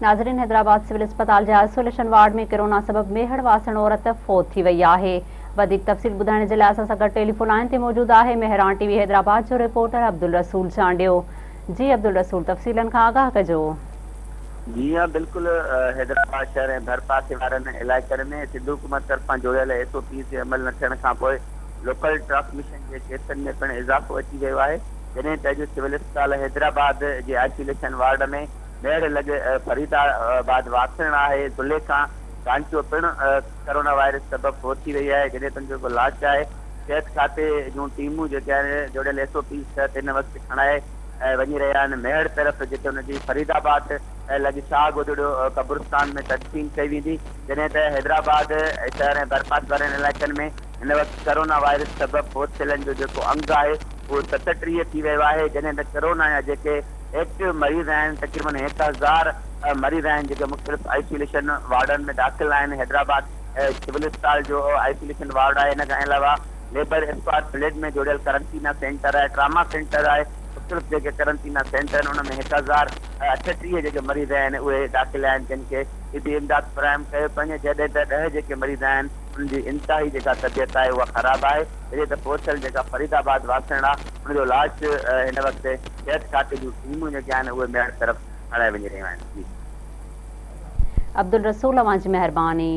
ناظرين حيدرآباد سول اسپتال جي آئسوليشن وارڊ ۾ ڪرونا سبب ميهڙ واسڻ عورت فوت ٿي وئي آهي. وڌيڪ تفصيل ٻڌائڻ جي لاء اسان سان گڏ ٽيليفون لائين تي موجود آهي مهراڻ ٽي وي حيدرآباد جو رپورٽر عبدالرسول چانڊيو. جي عبدالرسول تفصيلن کان آگاهه ڪجو. جي ها بلڪل حيدرآباد شهر ۽ ڀرپاسي وارن علائقن ۾ سنڌ حڪومت طرفان جوڙيل ايس او پيز تي عمل نه ٿيڻ کانپوء لوڪل ٽرانسميشن جي ڪيسن ۾ پڻ اضافو اچي ويو آهي جڏهن ته اڄ سول اسپتال حيدرآباد جي آئسوليشن وارڊ ۾ ميهڙ لڳ فريد آباد واسڻ آهي، زليخا ڪانچو پڻ ڪرونا وائرس سبب فوت ٿي وئي آهي، جڏهن ته ان جو جيڪو لاش آهي صحت کاتي جون ٽيمون جيڪي آهن جوڙيل ايس او پيز تحت هن وقت کڻائي وڃي رهيا آهن ميهڙ طرف جتي ان جي فريد آباد لڳ شاهه گودڙيو قبرستان ۾ تدفين ڪئي ويندي، جڏهن ته حيدرآباد شهر ۽ ڀرپاسي وارن علائقن ۾ هن وقت ڪرونا وائرس سبب فوت ٿيلن جو جيڪو انگ آهي اهو 37 ٿي ويو آهي، جڏهن ته ڪرونا جا جيڪي ايڪٽو مريض آهن، تقريبن 1000 مريض آهن جيڪي مختلف آئسوليشن وارڊن ۾ داخل آهن، حيدرآباد سول اسپتال جو آئسوليشن وارڊ آهي، ان کان علاوه ليبر اسڪوائر فليٽ ۾ جوڙيل قرنطينه سينٽر آهي، ٽراما سينٽر آهي، مختلف جيڪي قرنطينه سينٽر آهن ان ۾ 1038 جيڪي مريض آهن اهي داخل آهن جن کي طبي امداد فراهم ڪيو پيو وڃي، جڏهن ته ڏهه جيڪي مريض آهن انهن جي انتهائي جيڪا طبيعت آهي اها خراب آهي، جڏهن ته پهتل جيڪا فريد آباد واسڻ آهي ان جو لاش هن وقت صحت کاتي جون ٽيمون جيڪي آهن اهي ميهڙ طرف کڻائي وڃي رهيون آهن. جي. عبدالرسول اوهان جي مهرباني.